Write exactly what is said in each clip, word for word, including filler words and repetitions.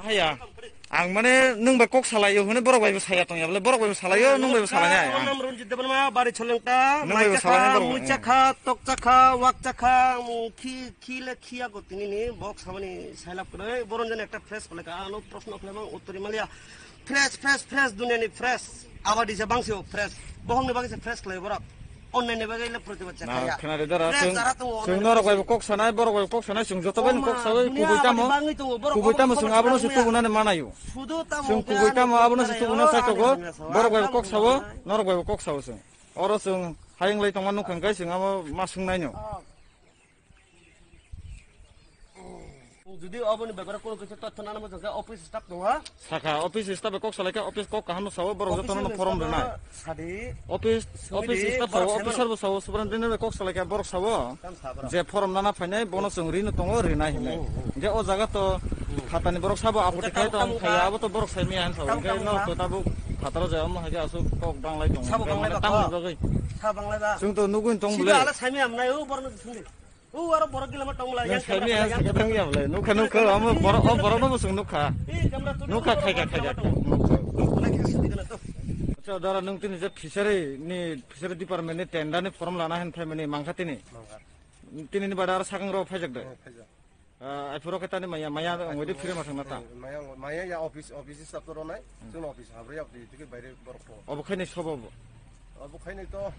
Haya. Ang mane nwng bai kok salaio hwnwi borok bai bo saya tongya bole, borok bai bo salaio, nwng bai bo salainai. Ang nam Ranjit Debbarma, bari Cholengta, nwng bai bo salainai borok. Muichakha, tokchakha, wakchakha, khi, khi le khiya ko tinini bok samani sailap kore. Boron jan ekta fresh kole ka, ano proshno kole mang uttori malia. Fresh, fresh, fresh, duniani fresh. Abadi se bangsi o fresh. Bohong ni bagwi se fresh khlai borok. Onnai ni bagwi le protibad se khaya. Khna de dara, fresh chwng, dara tongo, chwng norok bai bo kok sanai, borok bai bo kok sanai, chwng joto bai kok sawi, kubui tamo. Kubui tamo chwng abono se tubunani manayo. Chwng kubui tamo abono se tubuna sai togo. Borok bai bo kok sawo, norok bai bo kok sawo chwng. Oro chwng hayung lai tongma nukha hwnkhe chwng amo ma swngnaino. Jodi oboni bepare kono kisa totho nana mo jangka office staff tongo. Saka office staff kok salai kha, office kok kaham no sawo, borok joto no forum rwnai. Sadi. Office, office staff sawo, officer bo sawo, superintendent kok salai kha, borok sawo. Je forum nana phainai, bono chwng rino tongo, rinai hinai. Hwnkhe o jaga to khatani borok sabo apoti khai tong khaya, abo to borok saimaya han sawo. Hwnkhe no to tabuk phataro jaya omo hai khe aswk kok banglai tongo. Sabo banglai ba. Chwng to nugwi tong bole. Ala saimaya amnai o borno sindi. O aro borok gila ma tongla, yang saimi yang sakhe thang ya bole. Nukha, nukha, amo borok, o borok no musung nukha. Nukha, khaika, khaika. Acha, dara nung tini je fishery ni, fishery department ni tender ni form lana hen phaimani mangkha tini. Tini ni bada aro sakang ro phaijak de. Ai phuro khe tani maya, maya ngoi de phire ma thangna ta. Maya, maya ya office, office staff to ronai. Chwng office habre ya, tike baire borok to. Obo khaini sobo bo. Abo khainai to,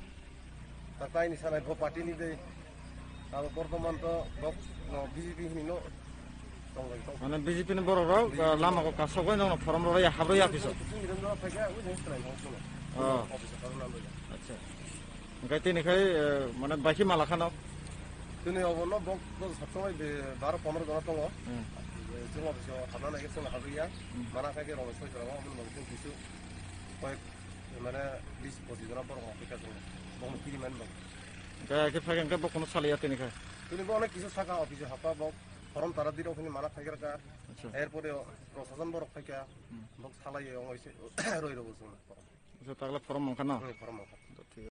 ta taini sanai bo party ni dei. Abo bortoman to bo, no, B J P hini no tonglai tong. Mane B J P ni borok rok, ah, lama ko kasok bai nokno forum rok ya habro ya kiso. Chini rom rok phaikha, ui jeng sanai no chini. Oh. Office ka na ya. Acha. Hingke tini khai, eh, mane baikhe mala khano. Tini obo no bo, bo sabsonai be baro pondro jona tongo. Hmm. Chwng office o habna nai khe chwng habri ya. Hmm. Mana khai khe rong soi jora obo no chwng kisu. Koi Mane bis pochis jona borok rok khe kaisa bongni kiri mani bang. Kaya khe phai khe bo kono saliya tini khe. Tini bo onek kisa saka office hapha bo form tara dirok hini mana phai kha. Acha. Erpore prosason borok phai kha. Hmm. Bok salai ong ise roi rok sung. Acha, tagla form mangkha no? Hmm, form mangkha.